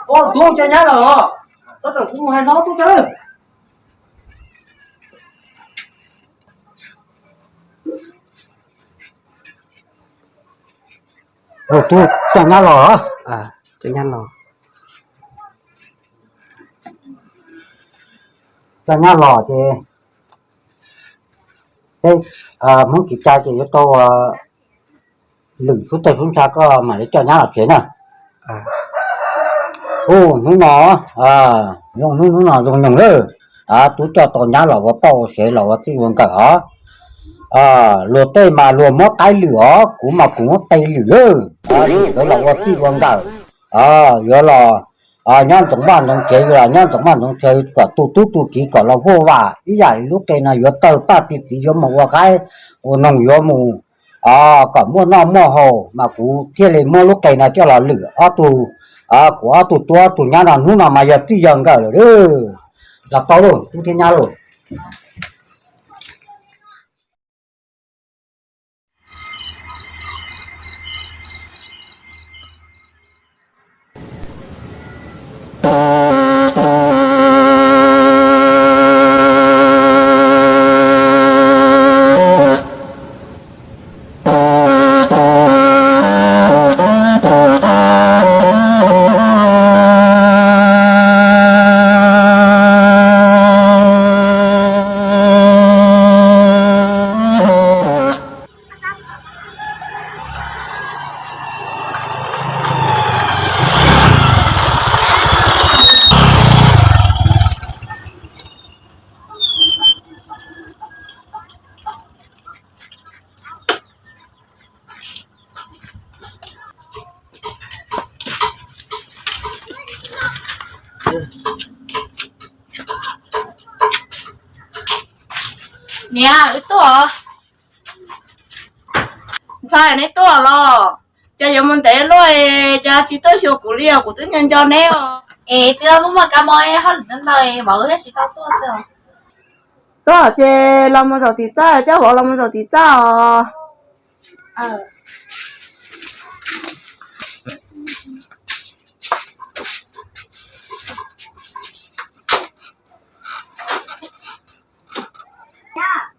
Ua tub cov nyab los, txhob rawm kuv mus hais no tub cov. Ua tub cov nyab los, cov nyab los, cov nyab los ces peb Hmoob kev cai ces yuav tau lwm sub teg sub ntsha koj mam li coj nyab los tsev na. Hnub no, zoo hnub, hnub no zoo nyoog lawm, tub coj tau nyab los ua poj ua sev los ua txij ua nkawm os. Luag tej mas luag muab qaib lwm os, kuv mas kuv muab qe lwm lawm. Lwm nkawd los ua txij ua nkawm, yuav los nyob ntxoov vaj ntxoov tsev, yuav los nyob ntxoov vaj ntxoov tsev kom tu tub tu kiv kom los vuj vam ib yam li lub qe no yuav tawg paj txi txiv yuav mus ua qaib ua noog yuav mus kom muaj noj muaj haus mas kuv thiaj li muab lub qe no coj los lwm ob tug, kuv ob tug tub ob tug nyab no hnub no mas yog txij yog nkawm lawm. Los tau lauj tub thiab nyab lauj. Niam, wb tuaj. Ntxhais, neb tuaj los? Cas yuav mus ntev luaj, cas tsis tuaj xyuas kuv li os, kuv twb nco nco neb os. Es twb muaj muaj kab mob hauj lwm ntau ntau, vauv thiaj tsis tau tuaj xwb. Tuaj ces los mus zaum tim txaj, coj vauv los mus zaum tim txaj os.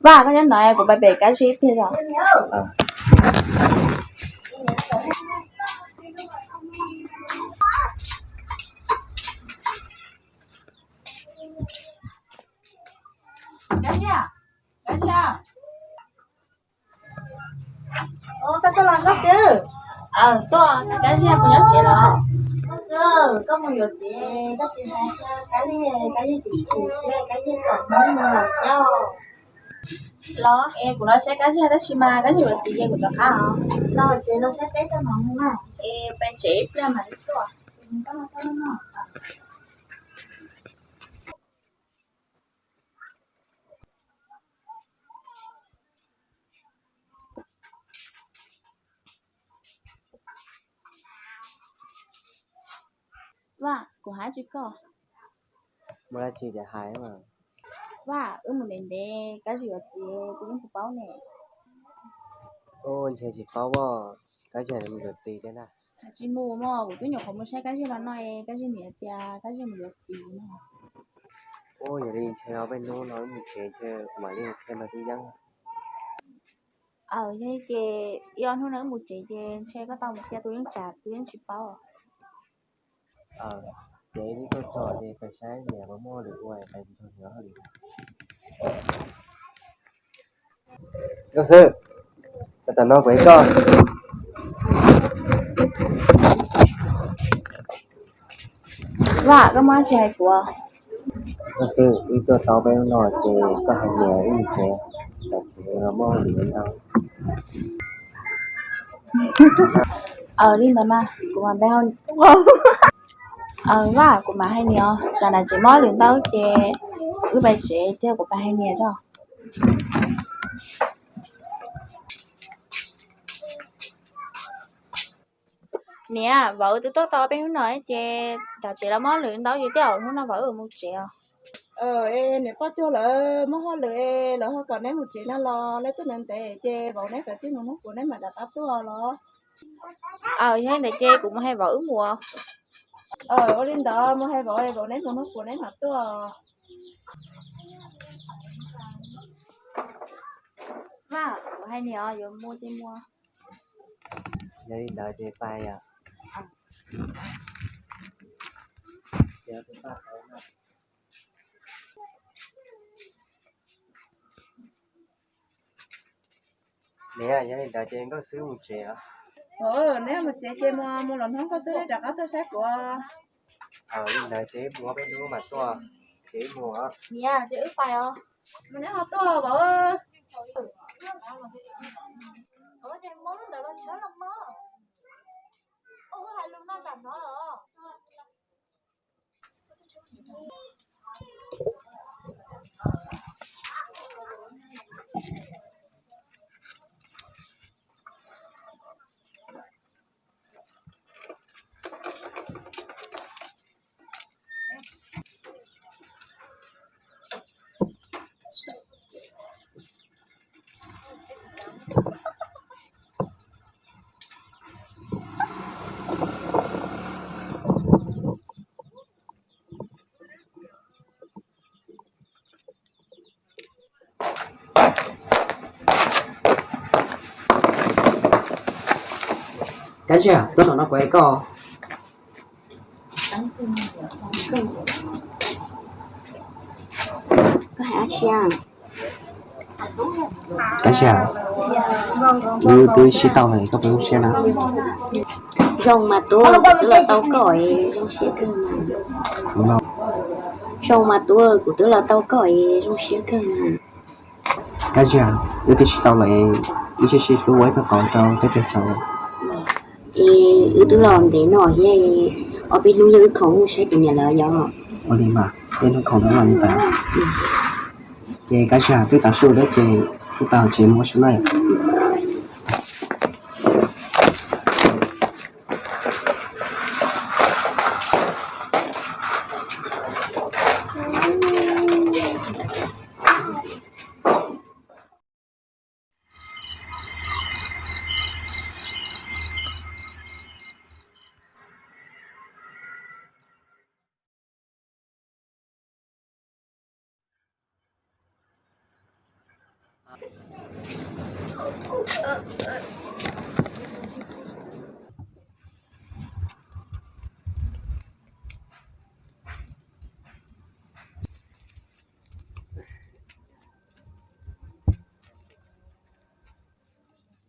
Vaj, koj nyob no kuv pab pem kab zib tiag os. Koj tuaj los nkauj xwb? Tuaj, kab zib puas nyob tsev los? Nkauj xwb, koj mus yuav txiv koj tsis hais kab zib, kab zib tsis tshwm siab, kab zib txom nyem mus lawm thiab. Los es kuv los saib kab zib tab sis mas kab zib yuav txiv ces kuv rov qab os. Los tsev los saib peb tau no mus na. Es peb tsev ib pliag mam li tuaj. Vaj, kuv hais tsis koj. Muaj dab tsi ces hais mas. Vaj, wb mus ntev ntev, kab zib yuav txiv, kuv yeej tsis paub ne. Ntshe tsis paub, kab zib mus yuav txiv thiab na. Hais tsis mus mog, kuv twb nyuam qhuav mus saib kab zib los no, kab zib niam tias kab zib mus yuav txiv no. Ua yog li ntshe peb hnub no wb mus tsev ntshe kuv mam li qhia nrog tub yeeb. Aws, yog li ces ib ob hnub no wb mus tsev ces ntshe koj tau mus qhia tus yeeb tsam tus yeeb tsis paub. Ces wb tuaj txog ces pais saib niam puas muaj hauj lwm ua, pais nrog niam ua hauj lwm. Nkauj xwb, tam no kuv hais koj. Vaj, koj muaj dab tsi hais kuv? Nkauj xwb, wb tuaj tau peb hnub no ces koj hais niam wb mus tsev, tam sim no muaj hauj lwm ntau. Aws, li ntawd mas kuv mam npe hauj lwm. Vaj, kuv mam hais niam os, tsam no tsev mob lwm ntaub ces wb pais tsev thiab, kuv pais hais niam tso. Niam, vauv wb twb tuaj tau peb hnub no ces tom tsev los mob lwm ntaub ces tej zaum hnub no vauv wb mus tsev os. Niam poj cuag lawv muaj hauj lwm es lawv ho kom neb mus tsev no los neb tuaj ntev ntev ces vauv neb kav tsij mus hnub puas neb mam rov qab tuaj los. Yog li ntawd ces kuv mus hais vauv wb mus. Ua li ntawd mus hais vauv, vauv neb mus hnub puas neb mam tuaj. Vaj, kuv hais niam os, yuav mus ces mus. Yog li ntawd ces pais os. Niam, yog li ntawd ces nkauj xwb mus tsev os. Neb mus tsev ces mus, mus los hnub nkauj xwb rov qab tuaj saib kuv. Li ntawd ces mus peb hnub mam tuaj, ces mus os. Niam, ces wb pais os. Mus neb ho tuaj vauv. Ces mob lub ntawd los tshawb los mas. Wb hais lus no tam hnov los. Kab Ziag, tuaj saum no kuv hais koj. Koj hais dab tsi? Kab Ziag, wb twb sib tau lawm, koj puas zoo siab na? Zoo mas tuaj, kuv twb los tau koj es zoo siab kawg mas. Zoo mas tuaj, kuv twb los tau koj es zoo siab kawg mas. Kab Ziag, wb twb sib tau lawm, wb sib sib hlub ua ib tug qauv rau peb tau xaus. Es wb twb los ntev no thiab, ob peb hnub yog wb khoom saib kuv niam lawv yom. Ua li mas, peb hnub khoom no li tas. Ces Kab Ziag, twb tav su thiab ces wb pais hauv tsev mus ua si na.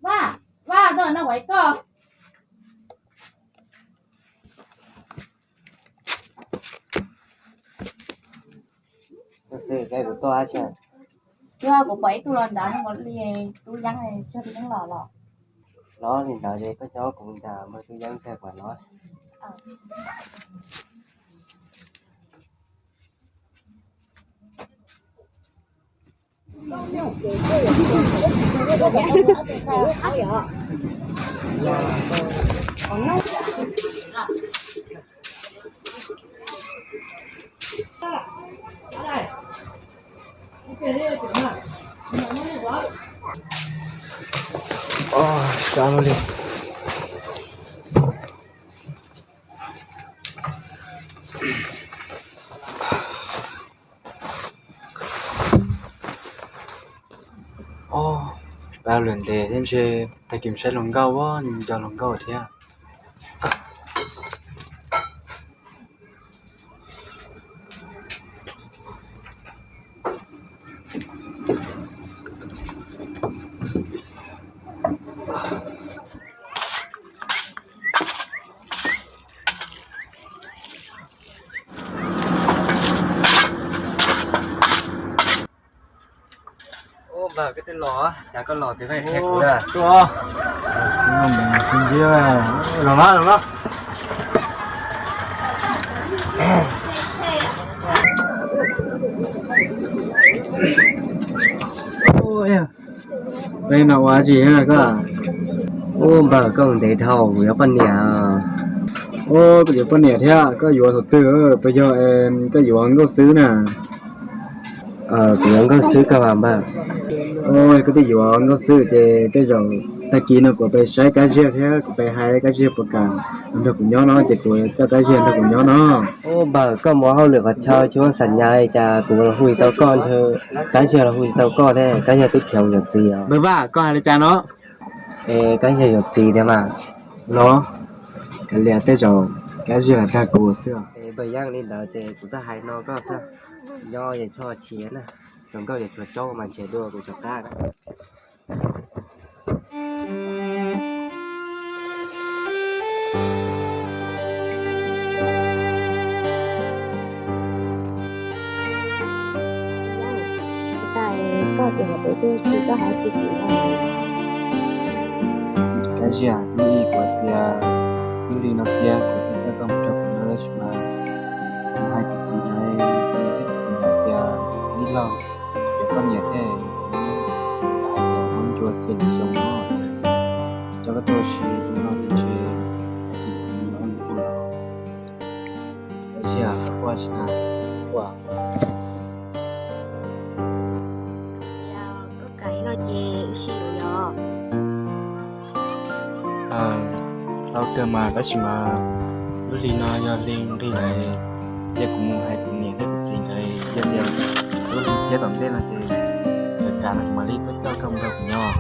Vaj, Vaj, tuaj no kuv hais koj. Tuaj, kuv pom ib tug los ntawd no li, tub yeeb, tub yeeb los los. Los li ntawd ces koj coj kuv mus nrog tub yeeb tag kuv los. Ob, peb lawm ntev thiab ntshe tag kis saib hluas nkauj, nco hluas nkauj thiab. Ub, npawg, koj twb los, xav koj los twb pheej qhia kuv na. Tuaj. Los mas, los mas. Ua no ua tsi koj? Ua npawg, koj ntev dhau, kuv yuav poj niam. Ua, koj yuav poj niam thiab, koj yuav thaum twg? Puas yog koj yuav nkauj xwb na? Kuv yuav nkauj xwb koj mas npawg. Ua, koj twb yuav nkauj xwb ces tej zaum tag kis no kuv pais saib Kab Ziag thiab kuv pais hais Kab Ziag puas kam nrog kuv nyob no ces kuv coj Kab Ziag nrog kuv nyob no. Ua npawg, koj mus hauj lwm qhov chaw tsis muaj xam nyas li cas kuv los hu tsis tau koj ntshe, Kab Ziag los hu tsis tau koj thiab, Kab Ziag twb khiav mus yuav txiv os. Npawg Vaj, koj hais li cas no? Es Kab Ziag yuav txiv thiab mas. No, kav liam tej zaum Kab Ziag los dag kuv xwb os. Es npawg, yeej li ntawd ces kuv twb hais no koj xwb, nyob yeej txhob chim na, hluas nkauj yeej tshuav caub mas ntshe dua kuv rov qab na. Kab Ziag, lub hli kuv tias, lub hli no xiab kuv thiaj coj koj mus nrog kuv nyob tab sis mas kuv hais kuv txiv lawv, kuv thiab kuv txiv lawv tias Zib Laug yuav poj niam thiab, kuv hais tias muab ncua cia li xyoo no, coj koj tuaj ua si no ces ntshe kuv nyob ua nws kuj los. Kab Ziag, koj quaj tsi na, koj quaj. Koj kam li no ces wb sib yuav yom. Tau kawg mas, tab sis mas lub hli no yog hli nqig lawm, cia kuv mus hais kuv niam thiab kuv txiv nkawd, yog tias lub hli xiab tom ntej no ces nkawd kam no kuv mam li tuaj coj koj mus nrog kuv nyob.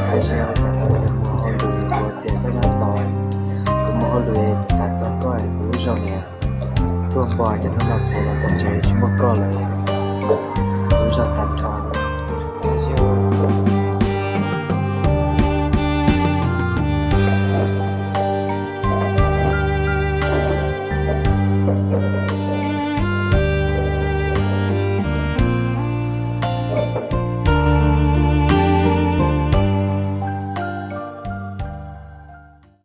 Kab Ziag, cas thaum kuv mus hauj lwm kuv tias koj nyob tod, kuv mus hauj lwm kuv xav txog koj, kuv lub zog niam tuaj pom cov hnub no kuv los txog tsev tsis muaj koj lawm, kuv lub zog tag nrho.